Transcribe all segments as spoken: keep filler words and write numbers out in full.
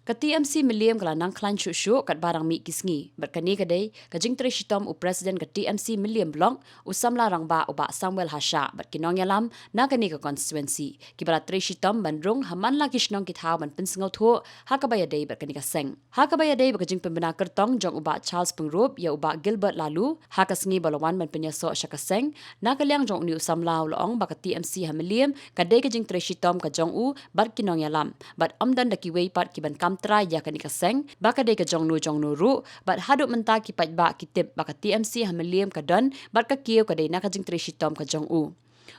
Ka T M C Mylliem ka la nang khlaiñ shuh shuh katba dang mih ki sngi, bad kane ka dei ka jingtrei shitom u President ka T M C Mylliem Block, u samla rangbah u Bah Samuel Hashah, bad ki nongïalam na kane ka constituency, kiba la trei shitom ban rung ha man la ki shnong ki thaw ban pynsngewthuh ha kaba ïadei bad kane ka seng. Ha kaba ïadei bad ka jingpynbna kyrtong jong u Bah Charles Pyngrope ïa u Bah Gilbert Laloo ha ka sngi ba la wan ban pynïasoh sha ka seng, na ka liang jong une u samla u la ong ba ka T M C ha Mylliem ka dei ka jingtrei shitom ka jong u bad ki nongïalam, bad ym don da kiwei pat kiban kam trai ïa kane ka seng ba ka dei ka jong no jong no ruh, bad haduh mynta ki paidbah ki tip ba ka T M C ha Mylliem ka don bad ka kiew ka dei na ka jingtrei shitom ka jong u.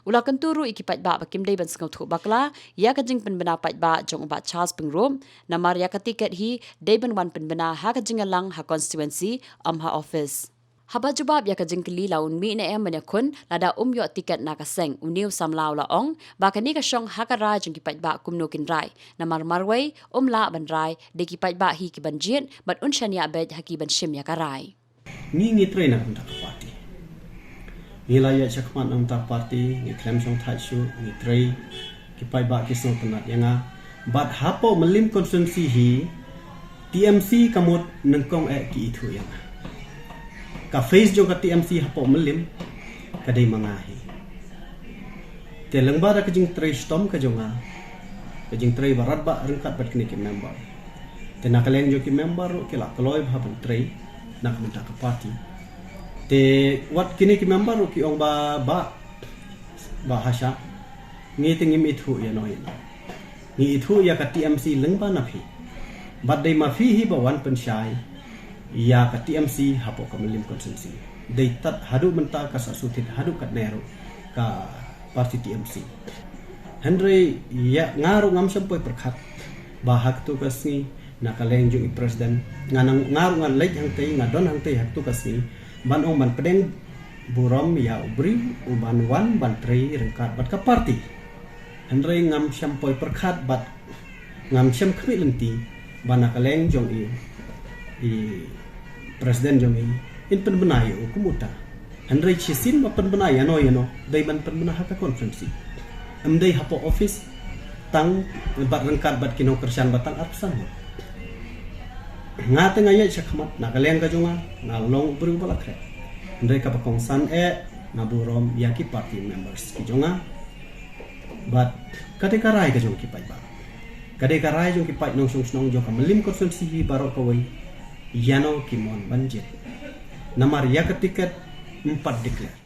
U la kyntu ruh ïa ki paidbah ba kim dei ban sngewthuh bakla ïa ka jingpynbna paidbah jong u Bah Charles Pyngrope, namar ïa ka tiket hi dei ban wan pynbna ha ka jingïalang ha constituency, ym ha office. Haba jubab ïa ka jingkylli la un mih ne em ban ïakhun lada um ïoh tiket na ka seng, une u samla u la ong ba kane ka shong ha ka rai jong ki paidbah kumno kin rai, namar marwei um lah ban rai, dei ki paidbah hi kiban jied, bad un shaniah beit ha ki ban shim ïa ka rai. Ngi ngi trei na ka bynta ka party. Ngi la ïaid shakhmat na ka bynta ka party, ngi khlem shong thait shuh, ngi trei, ki paidbah ki sngewtynnat ïa nga. Bad hapoh Mylliem constituency hi, T M C ka mut nyngkong eh ki ithuh ïa nga. Ka face jong ka T M C hapoh Mylliem ka dei ma nga hi. Te lyngba da ka jingtrei shitom ka jong nga, ka jingtrei ba radbah ryngkat bad kine ki member, te na ka liang jong ki member ruh ki la kloi bha ban trei na ka bynta ka party. Te wat kine ki member ruh ki ong ba, ba, Bah Hashah, ngi te ngim ithuh ïa no ïa no. Ngi ithuh ïa ka T M C lyngba na phi. Bad dei ma phi hi ba wan pynshai ïa ka T M C hapoh ka Mylliem constituency. Dei tad haduh mynta ka sa sutit haduh katne ruh ka party T M C. Hynrei ïa nga ruh ngam shym poi pyrkhat ba ha katto ka sngi na ka liang jong i president, nga nang, nga ruh nga leit hangtei, nga don hangtei ha katto ka sngi ban ong ban pdiang burom ïa u briew uban wan ban trei ryngkat bad ka party. Hynrei ngam shym poi pyrkhat bad ngam shym khmih lynti ba na ka liang jong i, i president jong i, in pynbna ïa u kum uta. Hynrei shisien ba pynbna ïa no ïa no, dei ban pynbna ha ka constituency. Ym dei hapoh office tang bad ryngkat bad ki nongkyrshan ba tang arphew san ngut. Nga te nga ïaid shakhmat na ka liang ka jong nga, nga long u briew ba la khreh. Hynrei kaba kongsan eh, nga burom ïa ki party members ki jong nga. Bad ka dei ka rai ka jong ki paidbah, ka dei ka rai jong ki paid nongshong shnong jong ka Mylliem constituency hi baroh kawei, ïa no ki mon ban jied. Namar ïa ka tiket ym pat declare.